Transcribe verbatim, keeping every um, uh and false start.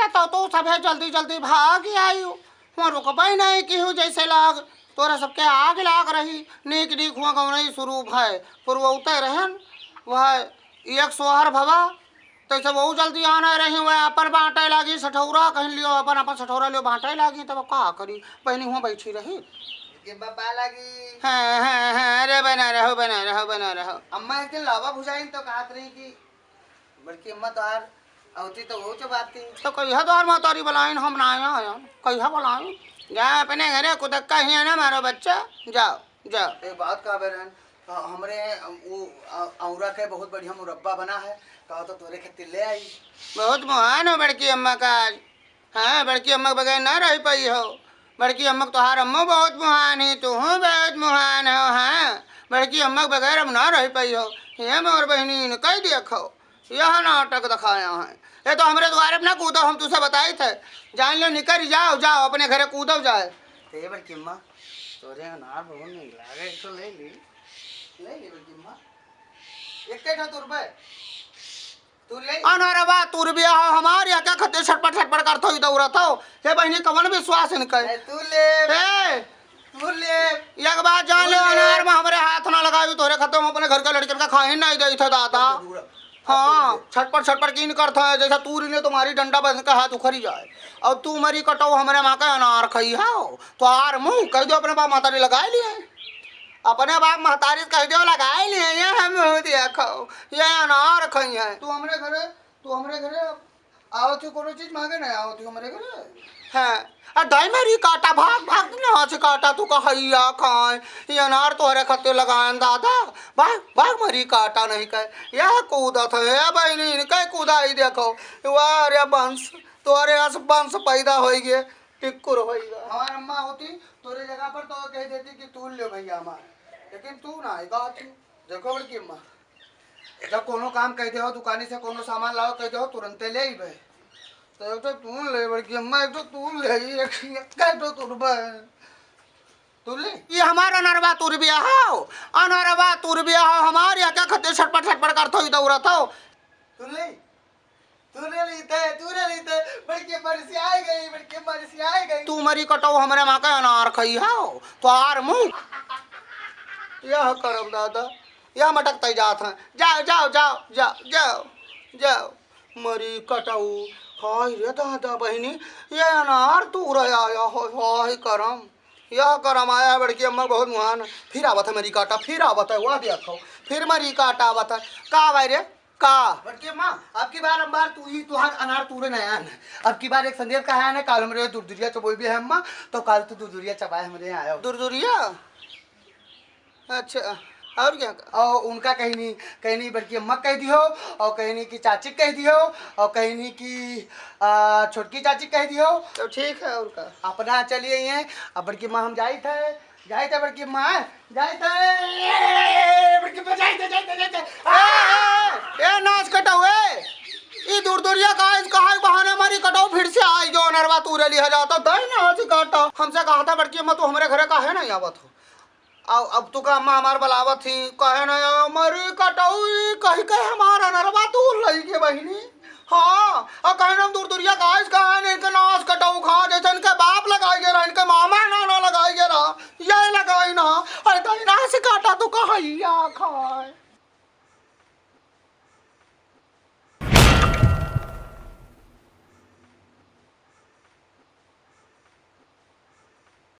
तो तू सभे जल्दी जल्दी भाग आई, हुआँ रुकबे नहीं किहू, जैसे लाग तोरा सबके आग लाग रही। नीक नीक हुआँ गौनई शुरू भय, पुरवौते रहन, वह एक सोहर भवा, तैसे वहू जल्दी आने रही, वह अपन बाँटे लागी सठौरा, कहिन लियो अपन, अपन सठौरा लियो बाँटे लागी, तब का करी, बहिनी हुआँ बैठी रही। के बाबा लागी। हाँ, हाँ, हाँ, अरे बना रहो, बना रहो, बना रहो। अम्मा एक दिन लावा भुजाइन तो कहत रही कि बड़की अम्मा तोहार अवती तो वहू चबाती। तो कहिया तोहार महतारी बलाइन, हम ना आया आया। कहिया बलाइन? जा अपने घरे कुदक्का ही है ना मारो बच्चा, जाओ, जाओ। एक बात कहबे रहन, अ, हमरे, अ, उ, अ, औरा के बहुत बढ़िया मुरब्बा बना है, कहा तो तोरे खातिर ले आई। बहुत महान हो बड़की अम्मा का आज। हाँ, बड़की अम्मा के बगैर ना रह पाई हो। बड़की अम्मा के तोहार अम्मो बहुत महान है, तू बहुत महान हो। हाँ, बड़की अम्मा के बगैर हम ना रह पाई हो। ये मोर बहिनी, इनका ही देखो, यह नाटक दिखाया है। ये तो हमरे द्वारे पे ना कूदो, हम तुझसे बताई थे। जान लो, निकल जाओ, जाओ अपने घरे कूदो जाए। तो ये बड़की अम्मा, तोरे अनार बहुत नीक लागे, एक ठो ले ली। ले ली बड़की अम्मा, एक ठो तुरबे। तू ले। अनरवा तुरबिया हो हमार, या क्या खते छटपट छटपट करत हो, दौड़त हो। हे बहिनी, कवन विश्वास इनका? ए, तू ले। ए, तू ले। एक बात जान ले, तू ले। अनार में हमरे हाथ ना लगावी, तोरे खते हम अपने घर के लड़कन का खाए नहीं देई थे दादा। हाँ, छटपट छटपट कीन करत है, जैसा तूरी ने तुम्हारी डंडा बन के हाथ उखड़ी जाए। अब तू मरी कटऊ हमरे माँ का अनार खाई हो, तो आर मुँह कह दो अपने बाप महतारी लगाए लिए। अपने बाप महतारी से कह दो लगाए लिए, ये हम मुँह देखो, ये अनार खाई है। तू हमरे घरे, तू हमरे घरे आवत ही कोनो चीज मांगे ना आवत ही हमरे घरे। हाँ, आ दाई मरी काटा, भाग, भाग, ना से काटा, तू कहैया खाए, ये अनार तोहरे खते लगाएन दादा, भाग, भाग मरी काटा नहीं कहे, यह कूदत है, ए बहिनी, इनके कूदाई देखो, वाह रे बंस, तोहरे अस बंस पैदा होई गे, टिक्कुर होई गे। हमार अम्मा होती, तोरे जगह पर तो कह देती कि तू ले भैया हमार, लेकिन तू ना, एक बात देखो बड़की अम्मा, जब कोनो काम कह दे हो, दुकानी से कोनो सामान लाओ कह दे हो, तुरंते ले अइबे। तो एक तो तू ले बड़की अम्मा, एक तो तू ले, एक, एक तो तुरबे। तू ले। ये हमार अनरवा तुरबिया हो, अनरवा तुरबिया हो हमार, या क्या खते छटपट छटपट करत हो, दौड़त हो। तू ले, तू ले लीते, तू ले लीते, बड़की बरसियाई गई, बड़की बरसियाई गई। तू मरी कटऊ हमरे माँ का अनार खाई हो, तो आर मुँह। यह करम दादा, या मटकतै जात हैं। जाओ, जाओ, जाओ, जाओ, जाओ, जाओ। मरी कटऊ। हाय रे दादा बहिनी, ये अनार तूरे आया हो, हाय करम। यह करम आया है बड़की अम्मा बहुत मुहान। फिर आवत है मरी काटा, फिर आवत है, वाह देखो। फिर मरी काटा आवत है। का भाई रे, का? बड़की अम्मा, अब की बार, अब बार तू ही, तुहार अनार तूरे नया है। अब की बार एक संदेश कहा है ना, काल हमरे दुरदुरिया चबोई भी है अम्मा, तो काल तू दुरदुरिया चबाए हमरे यहाँ आयो। दुरदुरिया? अच्छा, और क्या? और उनका कहनी, कहनी बड़की अम्मा कह दियो, और कहनी कि चाची कह दियो, और कहनी कि, आ, छोटकी चाची कह दियो। तो ठीक है, और का? अपना चलिए ये, अब बड़की अम्मा हम जाइत है, जाइत है बड़की अम्मा, जाइत है, बड़की अम्मा, जाइत है, जाइत है, जाइत है। आ! ए, ए, ए, नास कटाऊ, ए! ई दुरदुरिया का, इसका हाय बहाने मारी कटाऊ फिर से आई, जो अनरवा तूरे लिहा जाता, दई नास काटा। हमसे कहा था बड़की अम्मा, तू हमरे घरे काहे नहीं आवत हो? अब, अब तू का अम्मा हमार बलावत ही, कहे ना यार, मरी कटऊ, ई कही के हमार अनरवा तूर लई के बहिनी। हाँ, और कहे ना दुरदुरिया गाइस, कहे ना इनके नास कटऊ खा, जैसे इनके बाप लगाई गे रहा, इनके मामा नाना लगाई गे रहा, ये लगाई ना, अरे तो नास काटा तू कहैया खाए।